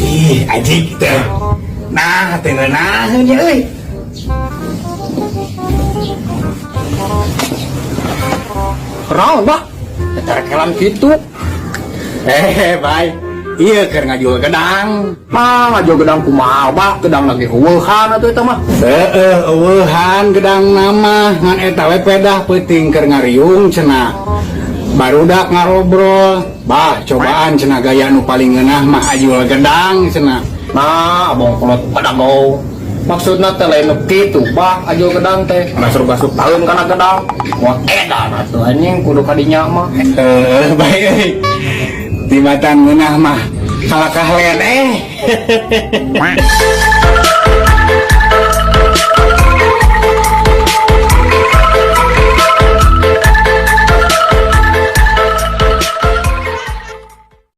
Ih, ajik teh. Nah, teh ngeunaheun nya euy. Kunaon, Bah? Terekelan kitu. Eh, bae. Iya keur ngajual gedang. Ah, ngajual gedang kumaha, Bah? Gedang lagi euweuhan atuh eta mah. Heeh, euweuhan gedang nama ngan eta we pedah peuting keur ngariung cenah. Barudak ngarobrol, bah cobaan cenah gaya nu paling ngeunah mah ajual gedang cenah. Nah, abong kolot padago. Maksudna teh lain nu kitu, Bah, ajual gedang teh. Gasuk-gasuk taeun kana gedang. Wah, edan atuh anjing kudu ka dinya mah. Heeh, bae euy. Tibatan ngeunah mah kalakah led eh.